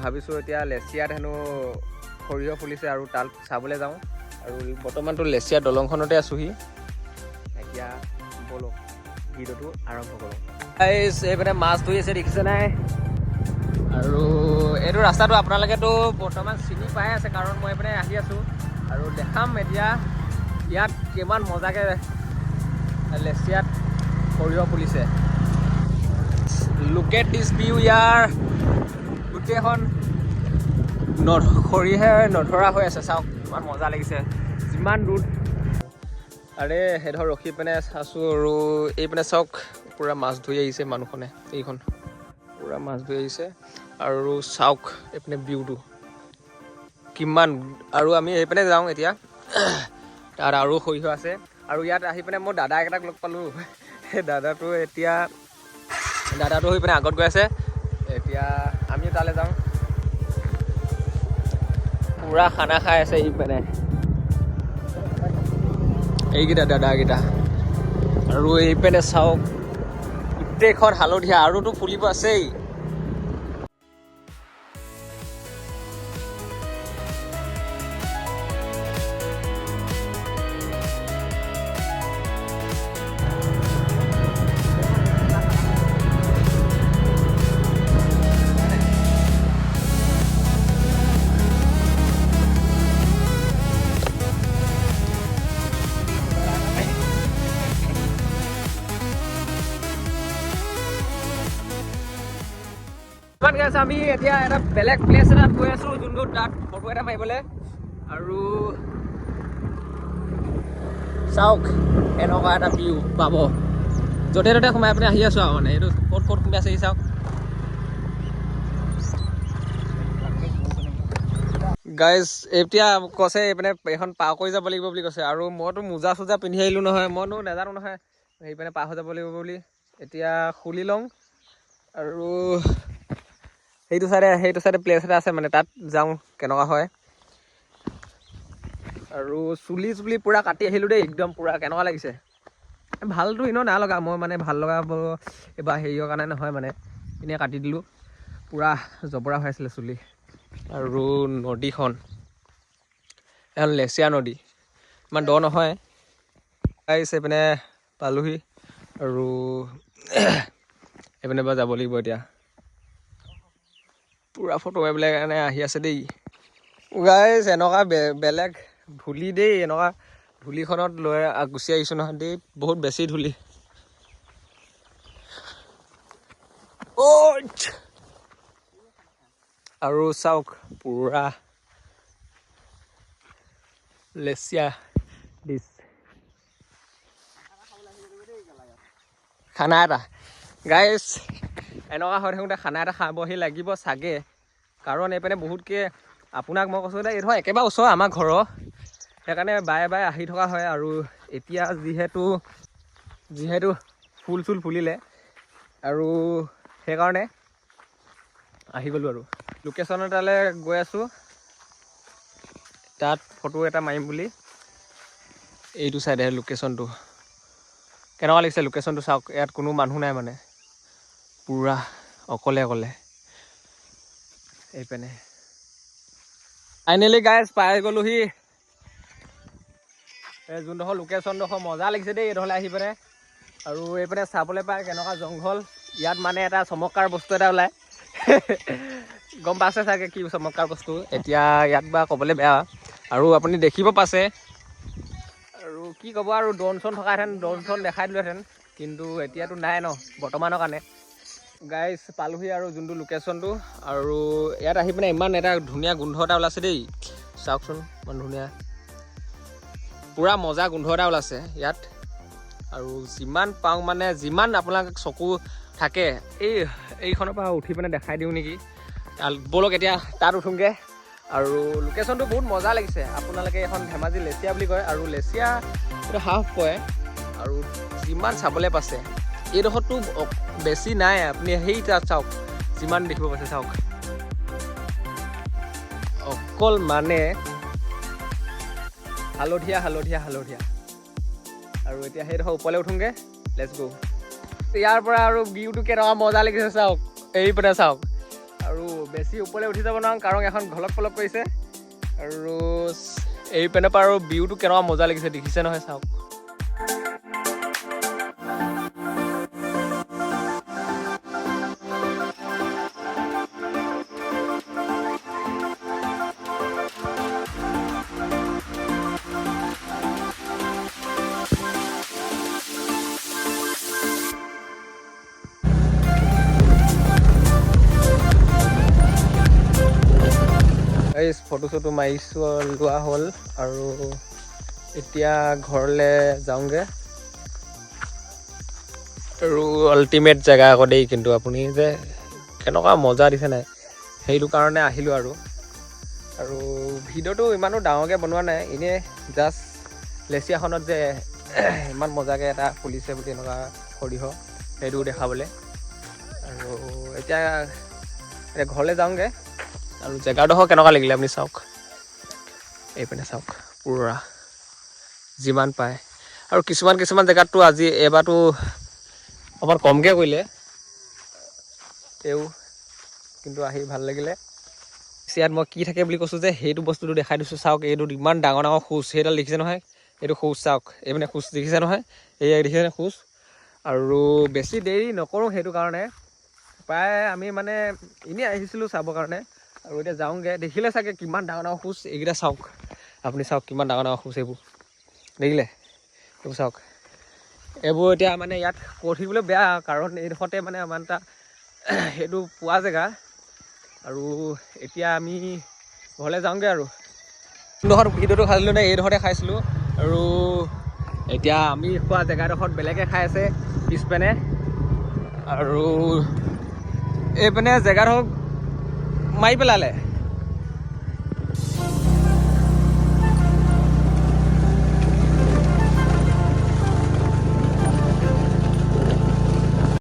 ভাবিছোঁ এতিয়া লেচিয়াত হেনো সৰিয়হ ফুলিছে আৰু তাত চাবলৈ যাওঁ। আৰু বৰ্তমানতো লেচিয়া দলংখনতে আছোহি। এতিয়া ব'লক, ভিডিঅ'টো আৰম্ভ কৰোঁ। এইপিনে মাছ ধৰি আছে, দেখিছে নাই? আৰু এইটো ৰাস্তাটো আপোনালোকেতো বৰ্তমান চিনি পাই আছে, কাৰণ মই এইপিনে আহি আছোঁ। আৰু দেখাম এতিয়া ইয়াত কিমান মজাকৈ লেচিয়াত সৰিয়হ ফুলিছে। Look at this view। ইয়াৰ গোটেইখন সৰিয়হে নধৰা হৈ আছে। চাওক, ইমান মজা লাগিছে। যিমান দূৰ আৰে সেইধৰ ৰখি পিনে চাইছোঁ। আৰু এইপিনে চাওক, পূৰা মাছ ধৰি আহিছে মানুহখনে। এইখন পূৰা মাছ ধৰি আহিছে। আৰু চাওক এইপিনে ভিউটো কিমান। আৰু আমি এইপিনে যাওঁ এতিয়া, তাত আৰু সৰিয়হ আছে। আৰু ইয়াত আহি পিনে মই দাদা এটাক লগ পালোঁ। সেই দাদাটো এতিয়া দাদাটো হৈ পিনে আগত গৈ আছে। এতিয়া আমিও তালৈ যাওঁ। পূৰা খানা খাই আছে ইপিনে এইকেইটা দাদাকেইটা। আৰু এইপিনে চাওক, গোটেইখন হালধীয়া, আৰুতো ফুলিব আছেই। ইমান গাইছ, আমি এতিয়া এটা বেলেগ প্লেচ এটাত গৈ আছো, যোনটো তাত ফটো এটা মাৰিবলৈ। আৰু চাওক, এনেকুৱা এটা ভিউ পাব। য'তে ত'তে সোমাই পিনে আহি আছো। আৰু মানে এইটো ক'ত ক'ত সোমাই আছে চাওক। গাইজ, এতিয়া কৈছে এইপিনে এইখন পাৰ কৰি যাব লাগিব বুলি কৈছে। আৰু মইতো মোজা চোজা পিন্ধি আহিলোঁ নহয়, মইতো নাজানো নহয় সেইপিনে পাৰ হৈ যাব লাগিব বুলি। এতিয়া খুলি লওঁ। আৰু সেইটো চাইডে প্লেচ এটা আছে, মানে তাত যাওঁ, কেনেকুৱা হয়। আৰু চুলি চুলি পূৰা কাটি আহিলোঁ দেই, একদম পূৰা। কেনেকুৱা লাগিছে? ভালটো এনেও নাই লগা। মই মানে ভাল লগা এইবাৰ হেৰিয়ৰ কাৰণে নহয়, মানে এনেই কাটি দিলোঁ। পূৰা জবৰা হৈ আছিলে চুলি। আৰু নদীখন এখন লেচিয়া নদী, ইমান দ নহয়। আহিছে, এইপিনে পালোহি। আৰু এইপিনে পৰা যাব লাগিব। এতিয়া পূৰা ফটো মাৰিবলৈ কাৰণে আহি আছে দেই। গাইজ, এনেকুৱা বেলেগ ধূলি দেই। এনেকুৱা ধূলিখনত লৈ গুচি আহিছোঁ নহয় দেই। বহুত বেছি ধূলি। ঐ! আৰু চাওক, পূৰা লেচিয়া দিছ খানা এটা। গাইজ, এনেকুৱা হৈ থাকোঁতে খানা এটা খাবহি লাগিব চাগে, কাৰণ এইপিনে বহুতকে আপোনাক মই কৈছোঁ দেই, এইডোখৰ একেবাৰে ওচৰ আমাৰ ঘৰৰ, সেইকাৰণে বাৰে বাৰে আহি থকা হয়। আৰু এতিয়া যিহেতু ফুল চুল ফুলিলে আৰু সেইকাৰণে আহি গ'লোঁ। আৰু লোকেশ্যন এটালৈ গৈ আছোঁ, তাত ফটো এটা মাৰিম বুলি। এইটো চাইডে লোকেশ্যনটো কেনেকুৱা লাগিছে? লোকেশ্যনটো চাওক, ইয়াত কোনো মানুহ নাই, মানে পূৰা অকলে অকলে। এইপিনে ফাইনেলি গাইজ পাই গ'লোহি এই যোনডোখৰ লোকেশ্যনডোখৰ। মজা লাগিছে দেই এইডোখৰলৈ আহি পিনে। আৰু এইপিনে চাবলৈ পায় কেনেকুৱা জংঘল। ইয়াত মানে এটা চমৎকাৰ বস্তু এটা ওলায়। গম পাইছে চাগে কি চমৎকাৰ বস্তু। এতিয়া ইয়াত বা ক'বলৈ বেয়া। আৰু আপুনি দেখিব পাইছে। আৰু কি ক'ব আৰু, ড্ৰ'ন চোন থকাহেঁতেন ড্ৰ'ন চোন দেখাই দিলোহেঁতেন, কিন্তু এতিয়াতো নাই ন বৰ্তমানৰ কাৰণে। গাইজ, পালোহি আৰু যোনটো লোকেশ্যনটো। আৰু ইয়াত আহি পিনে ইমান এটা ধুনীয়া গোন্ধ এটা ওলাইছে দেই। চাওকচোন, ইমান ধুনীয়া, পূৰা মজা গোন্ধ এটা ওলাইছে ইয়াত। আৰু যিমান পাওঁ, মানে যিমান আপোনাক চকু থাকে, এইখনৰ পৰা উঠি পিনে দেখাই দিওঁ নেকি? ব'লক, এতিয়া তাত উঠোঁগৈ। আৰু লোকেশ্যনটো বহুত মজা লাগিছে। আপোনালোকে এইখন ধেমাজি লেচিয়া বুলি কয় আৰু লেচিয়া এইটো হাফ কয়। আৰু যিমান চাবলৈ পাইছে, এইডোখৰতো বেছি নাই। আপুনি সেই তাত চাওক, যিমান দেখিব পাইছে চাওক, অকল মানে হালধীয়া, হালধীয়া, হালধীয়া। আৰু এতিয়া সেইডোখৰ ওপৰলৈ উঠোঁগৈ। Let's go। ইয়াৰ পৰা আৰু ভিউটো কেনেকুৱা মজা লাগিছে চাওক। এইপিনে চাওক। আৰু বেছি ওপৰলৈ উঠি যাব নোৱাৰোঁ, কাৰণ এখন ঘলক পলক কৰিছে। আৰু এই পিনৰ পৰা আৰু ভিউটো কেনেকুৱা মজা লাগিছে দেখিছে নহয়, চাওক। এই ফটো চটো মাৰিছোঁ, লোৱা হ'ল আৰু এতিয়া ঘৰলৈ যাওঁগৈ। আৰু আল্টিমেট জেগা আকৌ দেই, কিন্তু আপুনি যে কেনেকুৱা মজা দিছে নাই, সেইটো কাৰণে আহিলোঁ। আৰু আৰু ভিডিঅ'টো ইমানো ডাঙৰকৈ বনোৱা নাই, এনেই জাষ্ট লেচিয়াখনত যে ইমান মজাকৈ এটা ফুলিছে বুলি এনেকুৱা সৰিয়হ, সেইটো দেখাবলৈ। আৰু এতিয়া এতিয়া ঘৰলৈ যাওঁগৈ। আৰু জেগাডোখৰ কেনেকুৱা লাগিলে আপুনি চাওক, এইপিনে চাওক পূৰা যিমান পায়। আৰু কিছুমান কিছুমান জেগাততো আজি এইবাৰতো অকণমান কমকৈ কৰিলে, তেওঁ কিন্তু আহি ভাল লাগিলে। ইয়াত মই কি থাকে বুলি কৈছোঁ যে সেইটো বস্তুটো দেখাই দিছোঁ, চাওক। এইটো ইমান ডাঙৰ ডাঙৰ খোজ, সেইডাল দেখিছে নহয়, এইটো খোজ চাওক, এইপিনে খোজ দেখিছে নহয়, এই দেখিছে খোজ। আৰু বেছি দেৰি নকৰোঁ, সেইটো কাৰণে প্ৰায় আমি মানে এনেই আহিছিলোঁ চাবৰ কাৰণে। আৰু এতিয়া যাওঁগৈ। দেখিলে চাগে কিমান ডাঙৰ ডাঙৰ খোজ এইকেইটা, চাওক আপুনি, চাওক কিমান ডাঙৰ ডাঙৰ খোজ এইবোৰ, দেখিলে এইবোৰ চাওক। এইবোৰ এতিয়া মানে ইয়াত কৈ থাকিবলৈ বেয়া, কাৰণ এইডোখৰতে মানে ইমান এটা সেইটো পোৱা জেগা। আৰু এতিয়া আমি ঘৰলৈ যাওঁগৈ। আৰু কোনডোখৰত ভিডিঅ'টো খাইছিলোঁ নে, এইডোখৰতে খাইছিলোঁ। আৰু এতিয়া আমি খোৱা জেগাডোখৰত বেলেগে খাই আছে পিছপিনে। আৰু এইপিনে জেগাডোখৰ মাৰি পেলালে।